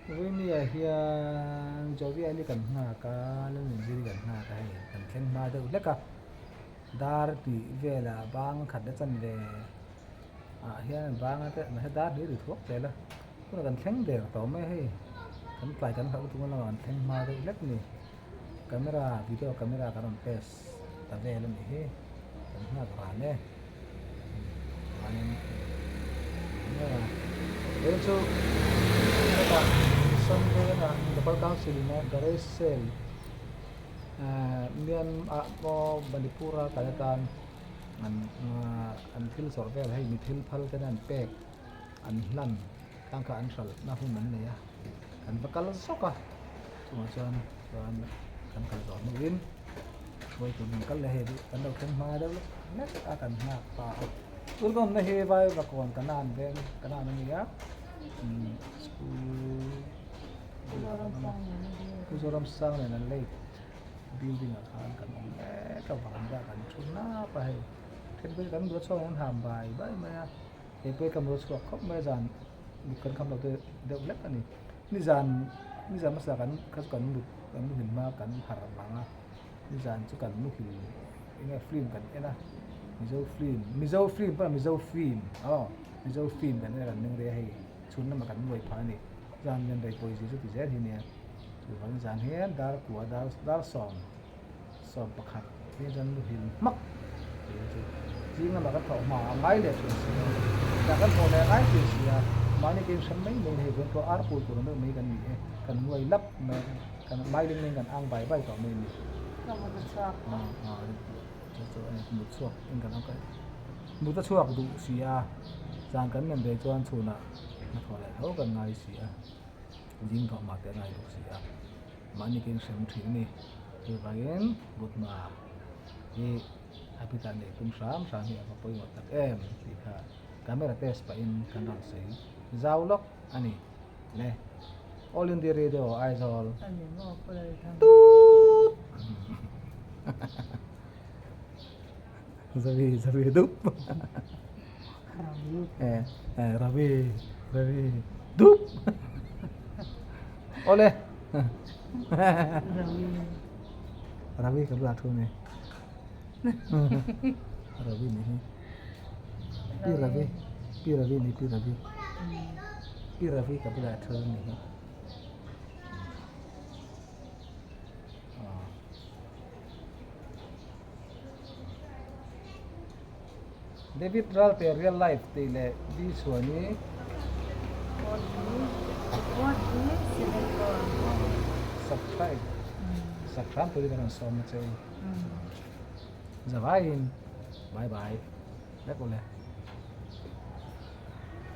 Vawinia hian Joviali kan nghak a, Lalnunziri kan nghak a hei kan thleng hma deuh hlek a, dar tih velah bang khat la chan ve ah hian an bang a te mahse dar hlir ri thuak zel a, tunah kan thleng der tawh mai a hei kan tlai kan hlauh lutuk na lamah kan thleng hma deuh hlek a ni. Camera video camera kan rawn test ta vel a nih hi kan nghak ran e chuanin he chu hetah Sunday a local council in a garage sale ehh Myanmar pawh Manipur a kal atan an an thil zawrh vel hei mi thil phal ten an pek an hlan khang kha an hralh na hun an nei a kan va kal zawk a chungah chuan chuan kan kal zawh hnuin hruai tur kan kal leh hei kan lo thleng hma deuh hlek a kan nghak ta a tun ka awmna hi vai vakawn ka nan veng ka nan a ni a umm school Pu Zoramsangliana lake building ah khan kan awm mek a vanda kan thu hnap a hei then pawh hi kan duh a chhuak an ham bai bai mai a. He pawh hi ka mur chhuak khawp mai a zan mut kan kham lo te deuh hlek a ni. Nizan nizan hmasa kan kha chu kan mut kan muhil hma kan harh vang a nizan chu kan muhil eng nge film kan en a mizo film mizo film pawh mizo film aw mizo film kan en a kan meng rei a hei chhun lamah kan muai phah a ni zan lian rei pawisa chu ti zel hi nia chuvang zan hian dar kua dar dar sawm. 11 hi chuan muhil hmak tih chu zing lamah kan thawh hma a ngai leh thin si a, tah kan thawh leh a ngai thin si a, mahni ke inhrem mai mai hei chuan pawh ar pul tur ang deuh mai kan ni e, kan nguai lap mai a, kan mai ling leng kan ang bai bai tawh mai a ni. Ka mut a chhuak a. Chu chu a ni, mut chhuak in kan awm ka mut a chhuak duh si a, zan kan men ve chuan chhunah hnathawh leh tho kan ngai si a, zing thawh mah te a ngai duh si a. Mahni ke inhrem thin a ni. Chuvangin Butma hi a pitah neih tum hram hram hi a va pawimawh tak em tih kha camera test pahin kan rawn sawi zau lawk a ni le. All India Radio Aizawl. Tut! Zavi zavi dup. Eh eh Ravi Ravi dup. Awle. Ravi. Ravi ka bulah thu ni. Ravi ni hi. Pi Ravi. Pi Ravi ni Pi Ravi. Pi Ravi ka bulah thu ni hi. David Ralte real life tih leh B Chhuani Subscribe Subscribe turin ka rawn sawm a che u. Zavaiin bye bye vek ule.